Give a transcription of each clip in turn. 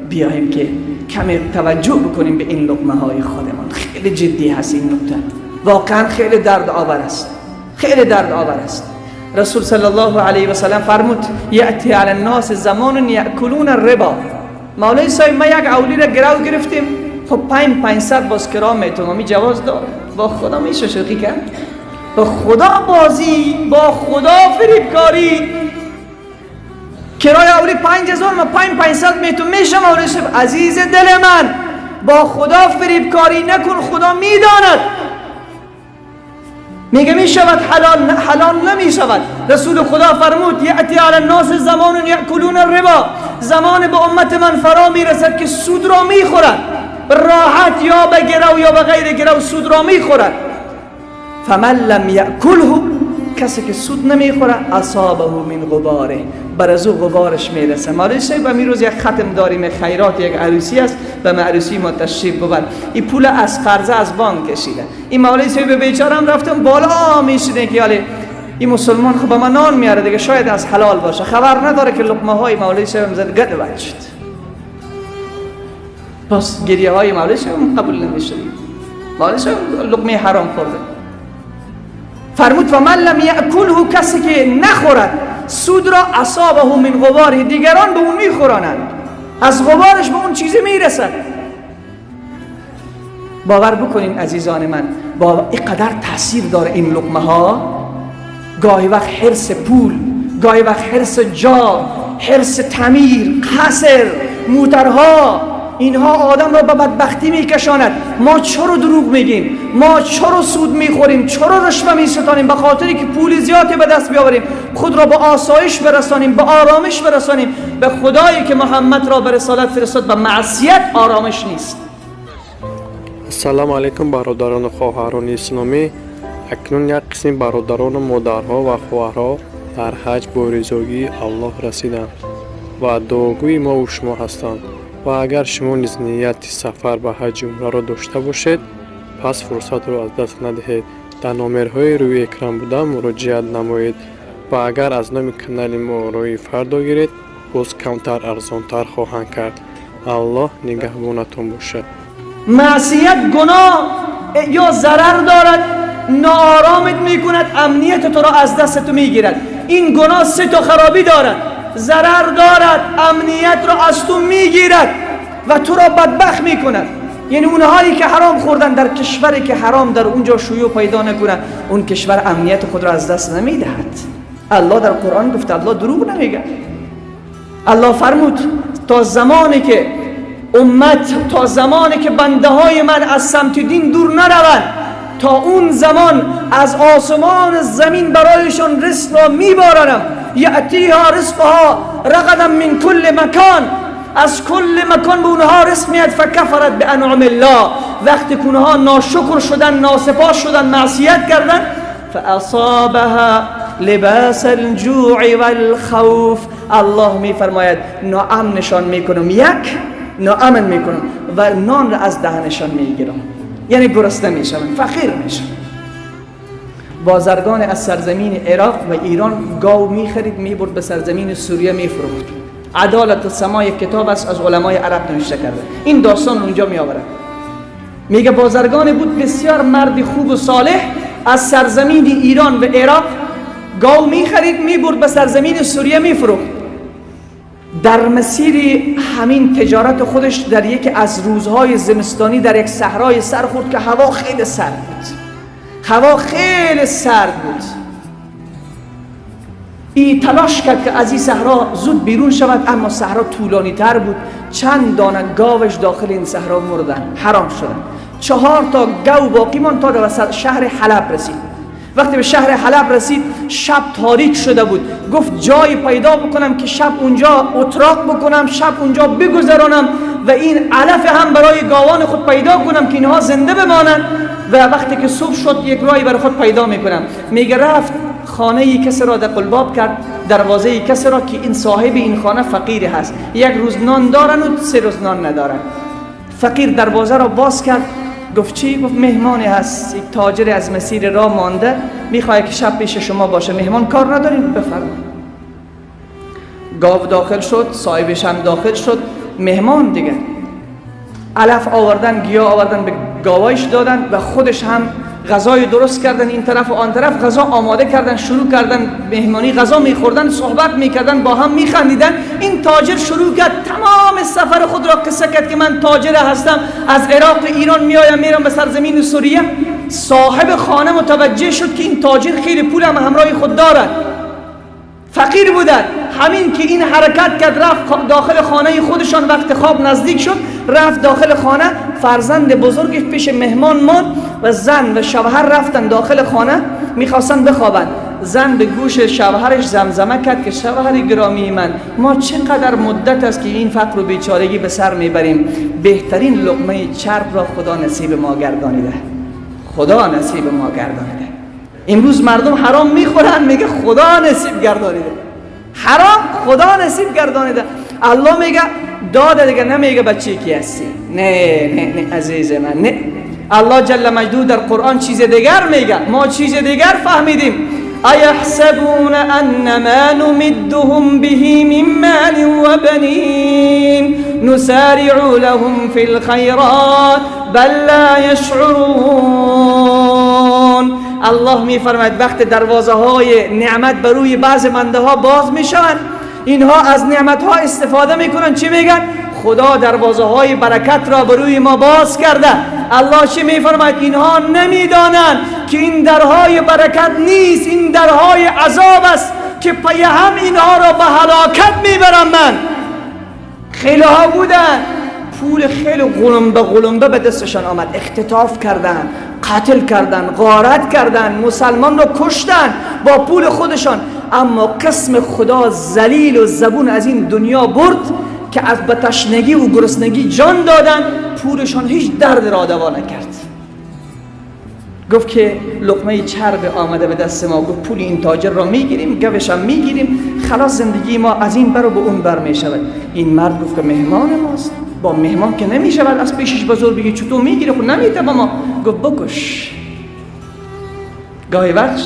بیاییم که کمی توجه بکنیم به این لقمه های خودمان. خیلی جدی هست این نکته، واقعا خیلی درد آور است، خیلی درد آور است. رسول صلی الله علیه و سلم فرمود یأتی علی الناس زمان یأکلون الربا. مولای صاحب ما یک اولی را گرو گرفتیم، خب 500 باز کرا میتونم، می جواز داره. با خدا میشه شوخی کرد؟ با خدا بازی، با خدا فریبکاری. کرای اولی 5000، ما 500 میتونم میشه. مولای صاحب عزیز دل من، با خدا فریبکاری نکن، خدا میداند. میگه میشود حلال؟ نه، حلال نمیشود. رسول خدا فرمود یأتی علی الناس زمان یأکلون الربا، زمان به امت من فرا میرسد که سود را میخورد، راحت یا به گرو یا به غیر گرو سود را میخورد. فمن لم یأکله، کسی که سود نمیخوره، اصابه من غباره، بر از او غبارش میرسه. مولوی صاحب امروز یک ختم داریم، خیرات یک عروسی است، به عروسی ما تشریف ببر. این پول از قرضه از بانک کشیده. این مولوی صاحب بیچاره هم رفتم بالا میشیده که یالی این مسلمان خب به من نان میاره دیگه، شاید از حلال باشه، خبر نداره که لقمه های مولوی صاحب زد گد بد شد. پس گریه های مولوی صاحب قبول نمیشه، مولوی صاحب لقمه حرام خورده. فرمود و من لم یأکله، کسی که نخورد سود را، اصابه من غباره، دیگران به اون میخورانند، از غبارش به اون چیزی میرسد. باور بکنین عزیزان من، با اینقدر تاثیر داره این لقمه ها. گاهی وقت حرص پول، گاهی وقت حرص جا، حرص تعمیر، قصر، موترها، اینها آدم را به بدبختی میکشاند. ما چرا دروغ میگیم؟ ما چرا سود میخوریم؟ چرا رشوه میستانیم؟ به خاطری که پول زیادی به دست بیاوریم، خود را به آسایش برسانیم، به آرامش برسانیم. به خدایی که محمد را به رسالت فرستاد، به معصیت آرامش نیست. Ассалому алайкум, бародарону хоҳарони исломӣ. Акнун як қисми бародарону модарҳо ва хоҳарҳо дар ҳаҷ бо ризогии Аллоҳ расиданд ва дуогӯи мову шумо ҳастанд. Ва агар шумо низ нияти сафар ба ҳаҷи умраро дошта бошед, пас фурсатро аз даст надиҳед, дар номерҳои рӯи экран буда муроҷиат намоед ва агар аз номи канали мо роҳи фардо гиред, боз камтар арзонтар хоҳанд кард. Аллоҳ нигаҳбонатон бошад. معصیت، گناه یا ضرر دارد، ناآرامت میکند، امنیت تو را از دست تو میگیرد. این گناه سه تا خرابی دارد: ضرر دارد، امنیت را از تو میگیرد و تو را بدبخت میکند. یعنی اونهایی که حرام خوردن، در کشوری که حرام در اونجا شیوع پیدا نکنه، اون کشور امنیت خود را از دست نمیدهد. الله در قرآن گفت، الله دروغ نمیگه. الله فرمود تا زمانی که امت، تا زمانی که بنده های من از سمت دین دور نروند، تا اون زمان از آسمان زمین برایشان رزق را میبارانم. یأتیها رزقها رغدا من کل مکان، از کل مکان به اونها رزق میاد. فکفرت بانعم الله، وقتی که اونها ناشکر شدن، ناسپاس شدن، معصیت کردن، فاصابها لباس الجوع والخوف. الله میفرماید ناامنشان میکنم، یک ناامن میکنم و نان را از دهنشان میگیرم، یعنی گرسنه میشون، فقیر میشن. بازرگان از سرزمین عراق و ایران گاو میخرید، میبرد به سرزمین سوریه میفروخت. عدالت السما یک کتاب است، از علمای عرب نوشته کرده، این داستان اونجا میآورد. میگه بازرگان بود، بسیار مرد خوب و صالح، از سرزمین ایران و عراق گاو میخرید، میبرد به سرزمین سوریه میفروخت. در مسیر همین تجارت خودش، در یکی از روزهای زمستانی در یک صحرای سر خورد که هوا خیلی سرد بود، هوا خیلی سرد بود. ای تلاش کرد که از این صحرا زود بیرون شود، اما صحرا طولانی تر بود. چند دانه گاوش داخل این صحرا مردن، حرام شدن. 4 تا گاو باقی ماند تا در شهر حلب رسید. وقتی به شهر حلب رسید، شب تاریک شده بود. گفت جای پیدا بکنم که شب اونجا اتراق بکنم، شب اونجا بگذرانم و این علف هم برای گاوان خود پیدا کنم که اینها زنده بمانند و وقتی که صبح شد یک راهی برای خود پیدا میکنم. میگه رفت خانه کسی را دق الباب کرد، دروازه کسی را، که این صاحب این خانه فقیر هست، یک روز نان دارن و 3 روز نان ندارن. فقیر دروازه را باز کرد، گفت چی؟ گفت مهمانی هست، یک تاجر از مسیر راه مانده، میخواد که شب پیش شما باشه. مهمان کار نداریم، بفرما. گاو داخل شد، صاحبش هم داخل شد. مهمان دیگه. علف آوردن، گیاه آوردن، به گاوایش دادن و خودش هم غذای درست کردن، این طرف و آن طرف غذا آماده کردن، شروع کردن مهمانی، غذا میخوردن، صحبت میکردن، با هم میخندیدن. این تاجر شروع کرد تمام سفر خود را قصه کرد که من تاجر هستم، از عراق ایران میایم میرم به سرزمین سوریه. صاحب خانه متوجه شد که این تاجر خیلی پول هم همراه خود دارد، فقیر بودن. همین که این حرکت کرد رفت داخل خانه خودشان، وقت خواب نزدیک شد رفت داخل خانه، فرزند بزرگش پیش مهمان ماند و زن و شوهر رفتن داخل خانه میخواستن بخوابند. زن به گوش شوهرش زمزمه کرد که شوهر گرامی من، ما چقدر مدت است که این فقر و بیچارگی به سر میبریم، بهترین لقمه چرب را خدا نصیب ما گردانیده، خدا نصیب ما گردانیده. امروز مردم حرام میخورن، میگه خدا نصیب گردانیده، حرام خدا نصیب گردانیده. الله میگه داده دیگه، نمیگه بچه کی هستی. نه نه نه عزیز من، نه. الله جل مجدو در قرآن چیز دیگر میگه، ما چیز دیگر فهمیدیم. ایحسبون انما نمدهم به من مال و بنین نسارع لهم فی الخیرات بل لا یشعرون. الله میفرماید وقت دروازه های نعمت بر روی بعض بنده ها باز میشوند، اینها از نعمت ها استفاده میکنن. چی میگن؟ خدا دروازه های برکت را بر روی ما باز کرده. الله چی میفرماید؟ اینها نمیدانند که این درهای برکت نیست، این درهای عذاب است که پی هم اینها را به هلاکت میبرم. من خیلی ها بودن پول خیلی قلمبه قلمبه به دستشان آمد، اختطاف کردن، قتل کردن، غارت کردن، مسلمان را کشتن با پول خودشان. اما قسم خدا ذلیل و زبون از این دنیا برد که از به تشنگی و گرسنگی جان دادن، پولشان هیچ درد را دوا نکرد. گفت که لقمه چرب آمده به دست ما، گفت پول این تاجر را میگیریم، گوش هم میگیریم، خلاص زندگی ما از این بر و به اون بر میشود. این مرد گفت که مهمان ماست، با مهمان که نمیشود از پیشش بزرگ بگی چطور میگیره، خود نمیده با ما. گفت بکش. گاهی وقت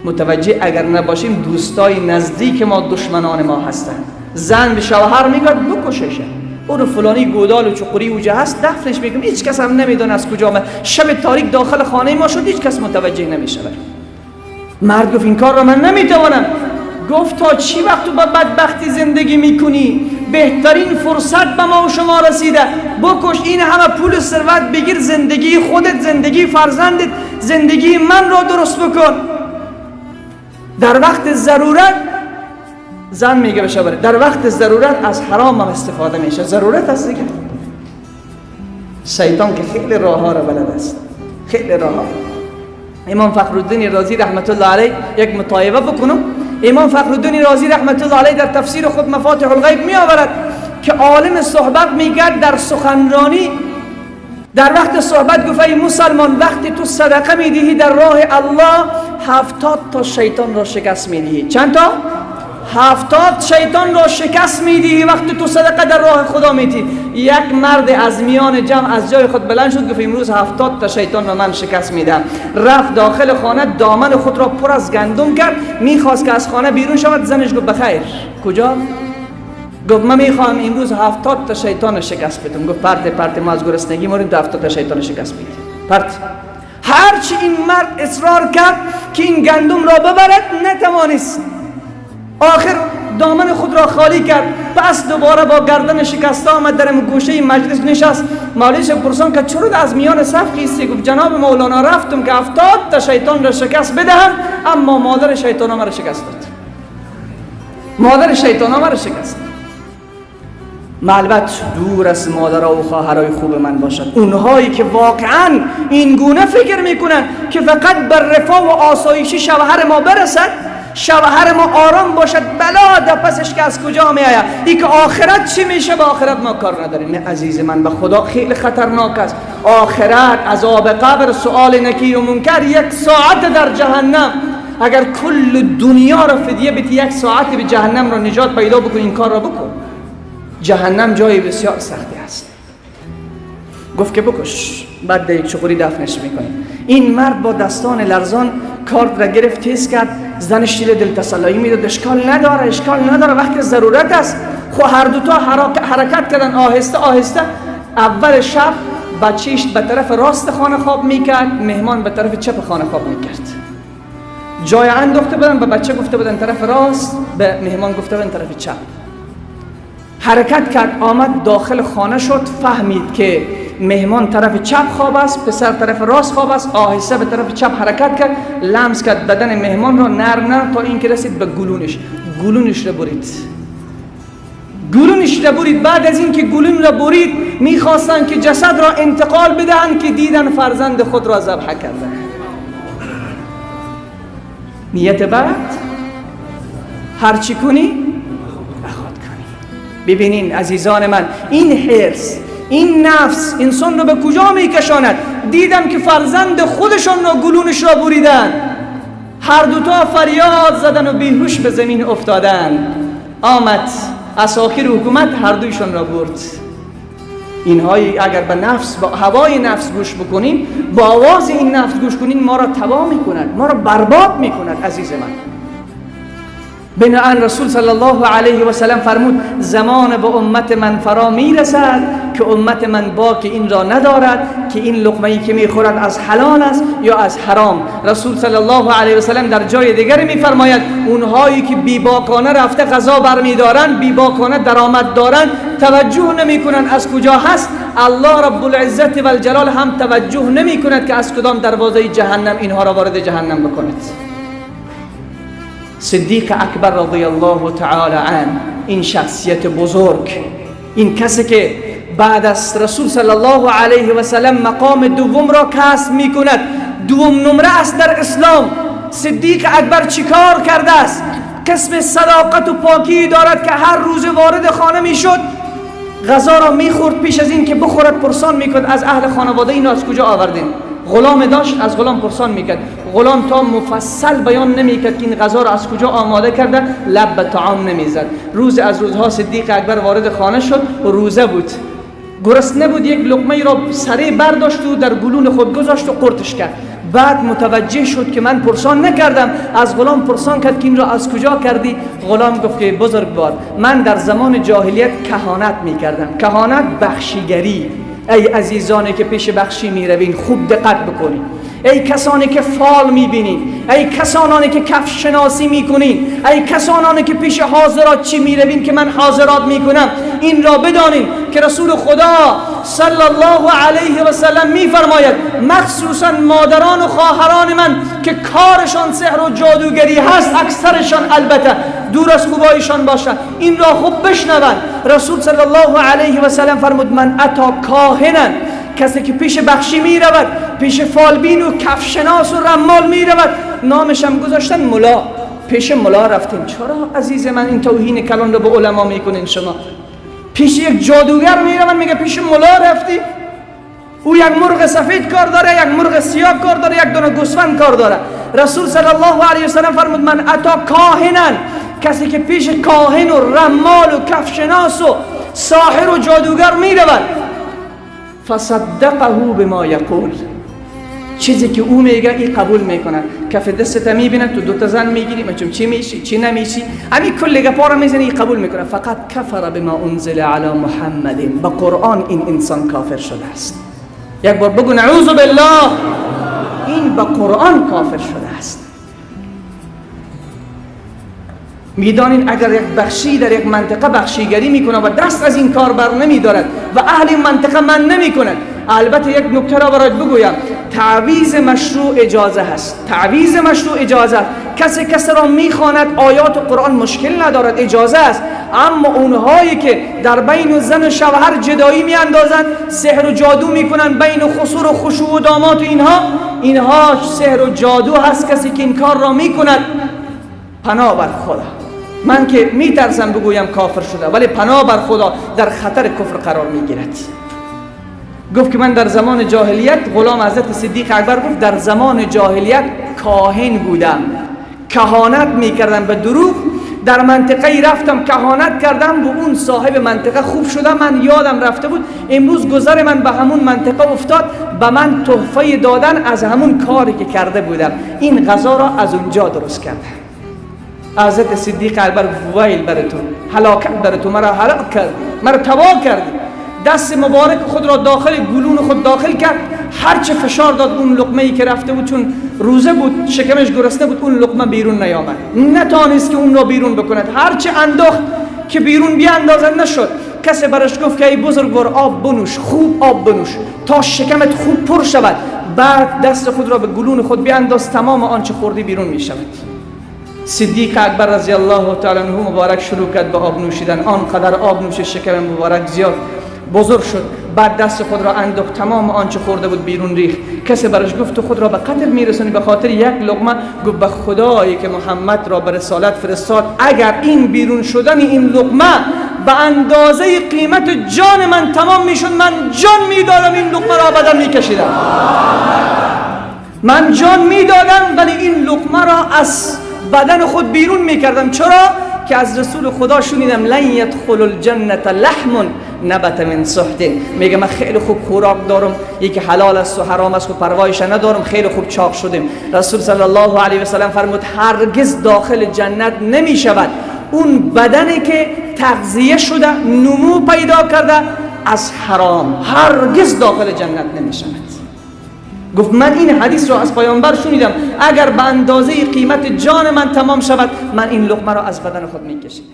متوجه اگر نباشیم دوستای نزدیک ما دشمنان ما هستند. زن به شوهر میگه بکشش، اون فلانی گودال و چقوری اوجه هست دفنش میکنم، هیچ کس هم نمیدونه از کجا آمد، شب تاریک داخل خانه ما شد، هیچ کس متوجه نمیشود. مرد گفت این کار را من نمیتوانم. گفت تا چی وقت تو با بدبختی زندگی میکنی؟ بهترین فرصت به ما و شما رسیده، بکش این همه پول و ثروت بگیر، زندگی خودت، زندگی فرزندت، زندگی من را درست بکن. در وقت ضرورت زن میگه به شوهر، در وقت ضرورت از حرام هم استفاده میشه، ضرورت است دیگه. شیطان که خیلی راه ها را بلد است، خیلی راه ها. امام فخرالدین رازی رحمت الله علیه یک مطایبه بکنم. امام فخرالدین رازی رحمت الله علیه در تفسیر خود مفاتیح الغیب می آورد که عالم صحبت میگه در سخنرانی در وقت صحبت گفت ای مسلمان، وقتی تو صدقه میدهی در راه الله 70 تا شیطان را شکست میدهی. چند تا؟ 70 شیطان را شکست میدهی وقتی تو صدقه در راه خدا میدی. یک مرد از میان جمع از جای خود بلند شد گفت امروز 70 تا شیطان را من شکست میدم. رفت داخل خانه، دامن خود را پر از گندم کرد، میخواست که از خانه بیرون شود. زنش گفت بخیر، کجا؟ گفت من میخوام امروز 70 تا شیطان را شکست بدم. گفت پرت پرت، ما از گرسنگی مریم، تو 70 تا شیطان را شکست میدی. پرت. هرچی این مرد اصرار کرد که این گندم را ببرد نتوانست. آخر دامن خود را خالی کرد، پس دوباره با گردن شکسته آمد در گوشه مجلس نشست. مولوی پرسان که چرا از میان صف خیستی؟ گفت جناب مولانا رفتم که 70 تا شیطان را شکست بدهم، اما مادر شیطان مرا شکست داد. مادر شیطان مرا شکست. البته دور از مادرها و خواهرای خوب من باشد، اونهایی که واقعا این گونه فکر میکنن که فقط بر رفاه و آسایشی شوهر ما برسد، شوهر ما آرام باشد، بلا در پسش که از کجا می آید، ای که آخرت چی میشه، به آخرت ما کار نداریم. نه عزیز من، به خدا خیلی خطرناک است آخرت، عذاب قبر، سؤال نکیر و منکر، 1 ساعت در جهنم. اگر کل دنیا را فدیه بدی 1 ساعت به جهنم را نجات پیدا بکن، این کار را بکن. جهنم جای بسیار سختی است. گفت که بکش، بعد در یک چقوری دفنش میکنیم. این مرد با دستان لرزان کارت را گرفت، تیز کرد. زنش دل تسلایی میداد، اشکال نداره، اشکال نداره، وقت ضرورت است. خب هر دوتا حرکت کردن آهسته آهسته. اول شب بچهش به طرف راست خانه خواب میکرد، مهمان به طرف چپ خانه خواب میکرد. جای انداخته بودن، به بچه گفته بودن طرف راست، به مهمان گفته بودن طرف چپ. حرکت کرد، آمد داخل خانه شد، فهمید که مهمان طرف چپ خواب است، پسر طرف راست خواب است. آهسته به طرف چپ حرکت کرد، لمس کرد بدن مهمان را نرم نرم تا اینکه رسید به گلونش. گلونش را برید، گلونش را برید. بعد از اینکه گلون را برید، میخواستند که جسد را انتقال بدهند که دیدن فرزند خود را ذبح کردن. نیت بعد هرچی کنی بخواد کنی. ببینین عزیزان من، این حرص، این نفس انسان رو به کجا میکشاند. دیدم که فرزند خودشان را گلونش را بریدن، هر دوتا فریاد زدن و بیهوش به زمین افتادن. آمد اساکیر حکومت هر دویشان را برد. اینهایی اگر به نفس، با هوای نفس گوش بکنیم، با آواز این نفس گوش کنیم، ما را تباه میکند، ما را برباد میکند. عزیز من، بناءً رسول صلی الله علیه و سلم فرمود زمان به امت من فرا میرسد که امت من باک این را ندارد که این لقمه‌ای که میخورد از حلال است یا از حرام. رسول صلی الله علیه و سلم در جای دیگر میفرماید اونهایی که بیباکانه رفته غذا برمیدارند، بیباکانه درآمد دارند، توجه نمیکنند از کجا هست، الله رب العزت و الجلال هم توجه نمیکند که از کدام دروازه جهنم اینها را وارد جهنم بکند. صدیق اکبر رضی الله تعالی عنه، این شخصیت بزرگ، این کسی که بعد از رسول صلی الله علیه و سلم مقام دوم را کسب می کند، دوم نمره است در اسلام. صدیق اکبر چیکار کرده است؟ قسم صداقت و پاکی دارد که هر روز وارد خانه می شد، غذا را می خورد، پیش از این که بخورد پرسان می کند از اهل خانواده اینو از کجا آوردین. غلام داشت، از غلام پرسان میکرد، غلام تا مفصل بیان نمیکرد که این غذا را از کجا آماده کرده، لب به طعام نمیزد. روز از روزها صدیق اکبر وارد خانه شد، روزه بود، گرسنه بود، یک لقمه را سریع برداشت و در گلون خود گذاشت و قرتش کرد. بعد متوجه شد که من پرسان نکردم، از غلام پرسان کرد که این را از کجا کردی؟ غلام گفت که بزرگوار، من در زمان جاهلیت کهانت میکردم. کهانت بخشیگری. ای عزیزانی که پیش بخشی میروین، خوب دقت بکنید. ای کسانی که فال میبینین، ای کسانی که کفش شناسی میکنین، ای کسانی که پیش حاضرات چی میروین که من حاضرات میکنم، این را بدانین که رسول خدا صلی الله علیه و سلم میفرماید مخصوصا مادران و خواهران من که کارشان سحر و جادوگری هست، اکثرشان البته دور از خوبایشان باشد، این را خوب بشنوند. رسول صلی الله علیه و سلم فرمود من اتا کاهنا، کسی که پیش بخشی می رود، پیش فالبین و کفشناس و رمال می رود، نامش هم گذاشتن ملا، پیش ملا رفتیم. چرا عزیز من این توهین کلان رو به علما میکنین؟ شما پیش یک جادوگر می روند، میگه پیش ملا رفتی، او یک مرغ سفید کار داره، یک مرغ سیاه کار داره، یک دونه گوسفند کار داره. رسول صلی الله علیه و سلم فرمود من اتا کاهنا، کسی که پیش کاهن و رمال و کفشناس و ساحر و جادوگر می رود، فصدقه بما یقول، چیزی که او میگه این قبول میکنه. کف دستت میبینه تو دو تا زن میگیری، مچم چی میشی چی نمیشی، همین کل گپا رو میزنی، این قبول میکنه. فقط کفر بما انزل علی محمد، با قرآن این انسان کافر شده است. یک بار بگو نعوذ بالله، این با قرآن کافر شده است. میدانین اگر یک بخشی در یک منطقه بخشیگری میکنه و دست از این کار بر نمیدارد و اهل منطقه من نمیکند. البته یک نکته را برایت بگویم، تعویض مشروع اجازه هست، تعویض مشروع اجازه. کسی کسی را میخواند آیات قرآن مشکل ندارد، اجازه است. اما اونهایی که در بین زن و شوهر جدایی میاندازند، سحر و جادو میکنند بین خسور و خشوع و داماد و اینها سحر و جادو هست. کسی که این کار را میکند پناه بر خدا، من که میترسم بگویم کافر شده، ولی پناه بر خدا در خطر کفر قرار میگیرد. گفت که من در زمان جاهلیت، غلام حضرت صدیق اکبر گفت در زمان جاهلیت کاهن بودم، کهانت میکردم به دروغ، در منطقه رفتم کهانت کردم و اون صاحب منطقه خوب شدم، من یادم رفته بود، امروز گذر من به همون منطقه افتاد، به من تحفه دادن از همون کاری که کرده بودم، این غذا را از اونجا درست کردم. حضرت صدیق اکبر ویل بر تو، هلاکت بر تو، مرا هلاک کردی، مرا تباه کردی. دست مبارک خود را داخل گلون خود داخل کرد، هرچه فشار داد اون لقمه ای که رفته بود، چون روزه بود شکمش گرسنه بود، اون لقمه بیرون نیامد، نتانست که اون را بیرون بکند. هرچه انداخت که بیرون بیاندازد نشد. کسی برش گفت که ای بزرگوار آب بنوش، خوب آب بنوش تا شکمت خوب پر شود، بعد دست خود را به گلون خود بیانداز، تمام آنچه خوردی بیرون می شود. صدیق اکبر رضی الله تعالی عنه مبارک شروع کرد به آب نوشیدن، آنقدر آب نوشید شکم مبارک زیاد بزرگ شد. بعد دست خود را انداخت، تمام آنچه خورده بود بیرون ریخت. کسی برش گفت تو خود را به قتل میرسونی به خاطر یک لقمه؟ گفت به خدایی که محمد را به رسالت فرستاد، اگر این بیرون شدن این لقمه به اندازه قیمت جان من تمام میشد، من جان میدادم این لقمه را بدن میکشیدم، من جان میدادم ولی این لقمه را از بدن خود بیرون میکردم. چرا؟ که از رسول خدا شنیدم لن یدخل الجنة لحم نبت من سحت. میگه من خیلی خوب خوراک دارم، یکی حلال است و حرام است و پروایش ندارم، خیلی خوب چاق شدیم. رسول صلی الله علیه و سلم فرمود هرگز داخل جنت نمی شود اون بدنی که تغذیه شده، نمو پیدا کرده از حرام، هرگز داخل جنت نمی شود. گفت من این حدیث را از پیامبر شنیدم، اگر به اندازه قیمت جان من تمام شود، من این لقمه را از بدن خود میکشیدم.